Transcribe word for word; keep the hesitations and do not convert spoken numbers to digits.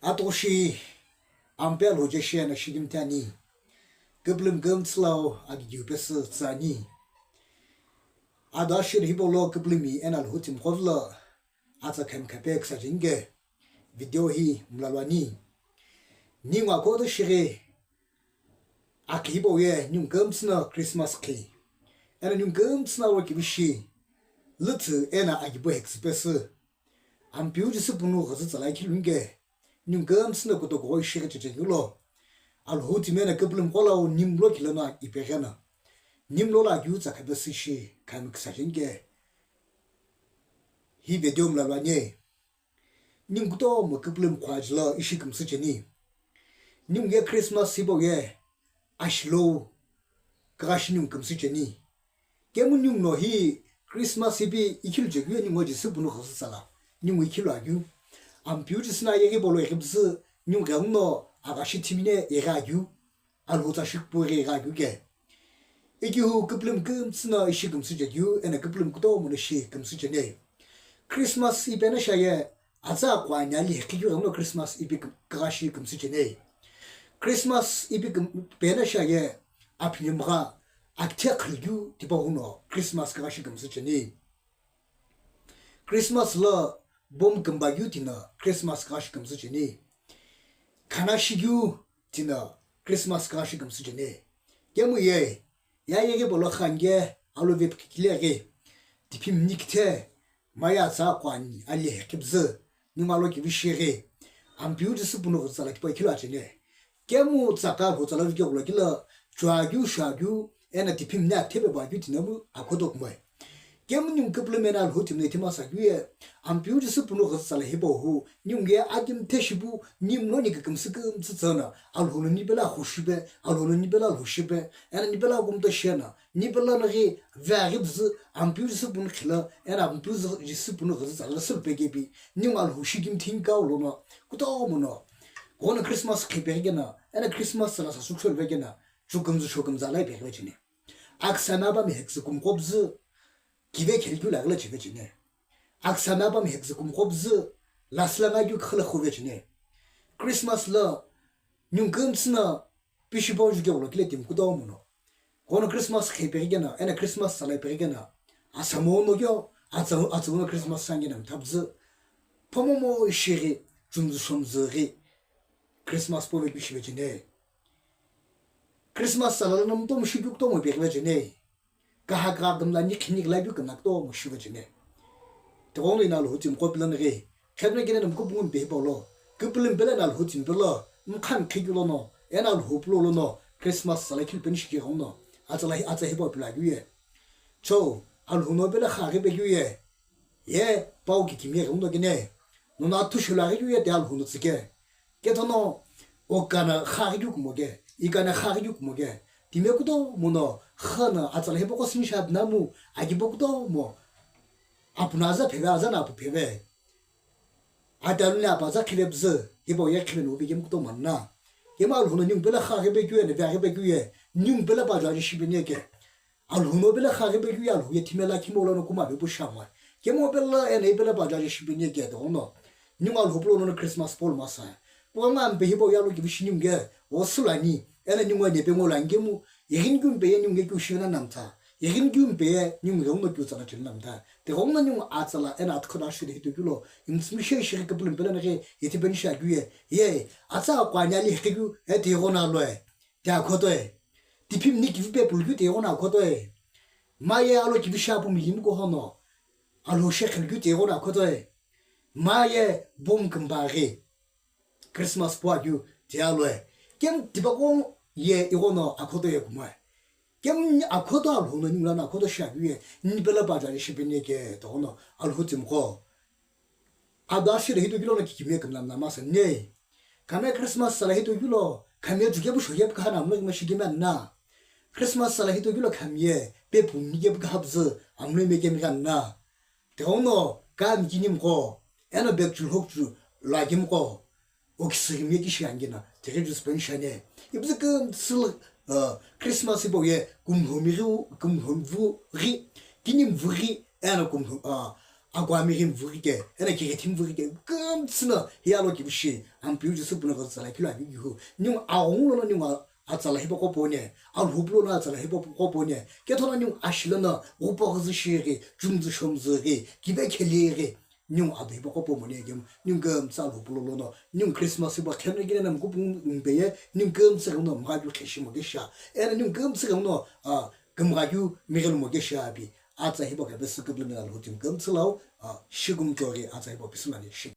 Atoshi ampe alhoje shi eno shikimthe ani. Küpülümi kümtsü lau akikiu pesü tsü ani. Ado ashir hipau lo küpülümi eno Alhou timi qo vilo atsa khami khape küsa jeni ke video hi mlalu ani. Ningu akodo shighi akhi hipau ye ningu kümtsü no Christmas khi. Eno ningu kümtsü no ro kivishi lütsü eno akibo heküsü pesü. Ampeu Jisü punu ghüzü tsalai khilunge, ningu kümtsü no kutokughoi shighi chechekeu lo, Alhou timi eno küpülümi qo lau nimlo khilano ipegheno, nimlo lo akiu tsa khape süshi khami küsa jeni ke hi video mlalu ani. Ningu kutomo küpülümi qho ajilo ishi kümsü cheni. Ningu ye Christmas hipau ye ashilou kaghashi ningu kümsü cheni. Kemu ningu no hi Christmas ipi ikhilu chekeu ye ningu Jisü punu ghüzü tsala ningu ikhilu akeu. Ampeu Jisü no yeghi polo eghipüzü ningu ghenguno aghashi thimine yeghi akeu. Alhou tsa shikupughi yeghi akeu ke. Ikihu küpülümi kümtsü no ishi kümsü chekeu eno küpülümi kutomo no ishi kümsü cheni. Christmas ipi eno shiaye atsa aqo ani ali heqhikeu ghenguno Christmas ipi küm-, kaghashi kümsü cheni. Christmas ipi küm-, ipi eno shiaye aphinimgha akithe khülkeu tipau no Christmas kaghashi kümsü cheni. Christmas lo bomb kümba keu tino Christmas kaghashi kümsü cheni. Khana shikeu tino Christmas kaghashi kümsü cheni. Kemu ye, ya yeghi polo khange alu vepikile ghi, tiphimi nikithe, maya tsa aqo ani ali heqhipüzü, ningu alo kivishi ghi, Ampeu Jisü punu ghüzü tsala tipau ikhilu acheni. Kemu tsaka hu tsala vike ghulo kilo, chuakeu, shuakeu, eno tiphimi ni akithe pepuakeu tinomu akhoto kumoe. Kemu ningu küpülümi eno Alhou timi no ithima sakeu ye, Ampeu Jisü punu ghüzü tsala hipau hu, ningu ye akimthe shipu, nimlo ni kükümsü kümtsü tsüno, Alhou no nipelo akhu shipe, Alhou no nipelo alhou shipe, eno nipelo akumto sheno, nipelo no ghi veghi püzü, Ampeu Jisü punu khilo, eno Ampeu Jisü punu ghüzü tsala sülu pekepi, ningu Alhou shikimthe kau lono, kutomo no. Ghono Christmas khipeghi keno, eno Christmas tsala sasü khusholu vekeno, chukümzü shokümzü alai peghi vecheni. Aksa mapa mi heküsü kumqo püzü, kive khelkeu laghi lo chive cheni. Aksa mapa mi heküsü kumqo püzü, lasü lo ngakeu khüla khuve cheni. Christmas lo, ningu kümtsü no, pishi pau juke ghulo kile timi kutomo no. Ghono Christmas khipeghi keno, eno Christmas tsala ipeghi keno, asamo no keu, atsa, atsa no Christmas sangeno mtha püzü, phomomo ishi ghi, chumzü shomzü ghi, Christmas pove keu shive cheni. Christmas tsala lono mtomo shikeu kutomo peghi vecheni. Kaha kaha kümla nikhi nikhi la keu kümla kutomo shive cheni. Tighenguno eno Alhou timi qo pilo no ghi, khepno kene no mkupungu mpe hipau lo, küpülümi pelo eno Alhou timi pelo, mkha mkhikeu lono, eno Alhou pulo lono, Christmas tsala ikhilu peni shikeu ghenguno, atsa la hi, atsa hipau pilo akeu ye. Cho, Alhou no pelo khaghi pekeu ye. Ye, pau kikimiye ghenguno kene. Nono athu shulu aghi keu ye ti Alhou no tsüke. Kethono, okana khaghi keu kumo ke, ikana khaghi keu kumo ke. Timi kutomo no, khana, atsa la hipau qo süni shi apinamu, akibo kutomo. Apu no aza pheve, aza no apu pheve. Ate alu ni apu aza khile püzü, hipau ye khile no ubi kemu kutomo na. Kemu Alhou no ningu pelo khaghi pekeu ye, neve aghi pekeu ye, ningu pelo pa jaji shipeni ye ke. Alhou no pelo khaghi pekeu ye Alhou ye thimela khimo lono kuma vepu shamoi. Kemu pelo eno ipelo pa jaji shipeni ye ke tighenguno. Ningu Alhou pulo lono Christmas polo masa. Pughengu ampe hipau ye alo kivishi ningu ye, osülu ani, eno ningu eno pe ngo lo ani kemu, ighini keu mpe ye ningu ye keu shivena namtha. Ighini keu mpe ye ningu ghenguno keu tsala cheni namtha. Tighenguno ningu atsa la eno atukhoda ashile hito keu lo, imtsimi shi shighi küpülümi pelo no ghi, ithipeni shi akeu ye. Ye, atsa aqo ani ali heqhikeu, e tighenguno aloe. Ti akhotoe. Tiphimi ni kivi pepulu keu tighenguno akhotoe. Maye alo kivi shi apu milimi kuhono, Alhou shi khelu keu tighenguno akhotoe. Maye bomb kümba ghi Christmas puakeu ti aloe. Kemu tipaqo ye ighono akhotoe kumoe. Kemu ni akhoto Alhou no ningu lono akhoto shi akeu ye, nipelo pa jaji shipeni ye ke tighenguno Alhou timi qo. Ado ashile hito keu lono kikimiye kümla mla masa ne. Khami Christmas tsala hito keu lo, khami ye juke pu shoke pu kaha na amlo kime shikime na. Christmas tsala hito keu lo khami ye, pepu mike pu kaha püzü, amlo mike mike na. Tighenguno, kami kinimi qo, eno bekchu lhokchu lo akimi qo, okisü kimiye kishi angina, tighi ju spend shane. Ipüzü kümtsü lo, uh, Christmas hipau ye, kumlhomi ghi, kumlhomi vu ghi, kinimi vu ghi, eno kumlhomi, uh, Akuami ghi mvüghike, eno kighithi mvüghike, kümtsü no hiya lo kivishi, Ampeu Jisü puno ghi tsala kilo akeu kihu, ningu aghungu lono ningu a-, atsala hipaqo poni, Alhou pu lono atsala hipaqo poni, kethono ningu ashi lono ghupa ghüzü shighi, chumzü shomzü ghi, kibe kheli ghi, ningu ado hipaqo pomoni kemu, ningu kümtsü Alhou pu lo lono, ningu Christmas hipaqo kheno kina na mkupu ngpeye, ningu kümtsü ghenguno mgha keu kheshimo kesha, eno ningu kümtsü ghenguno, a, kümgha keu mighelmo kesha pi, atsa hipaqo kebe süküpülü mina Alhou timi kümtsü lau, a, shikumtoghi atsa hipaqo pisü nani shi.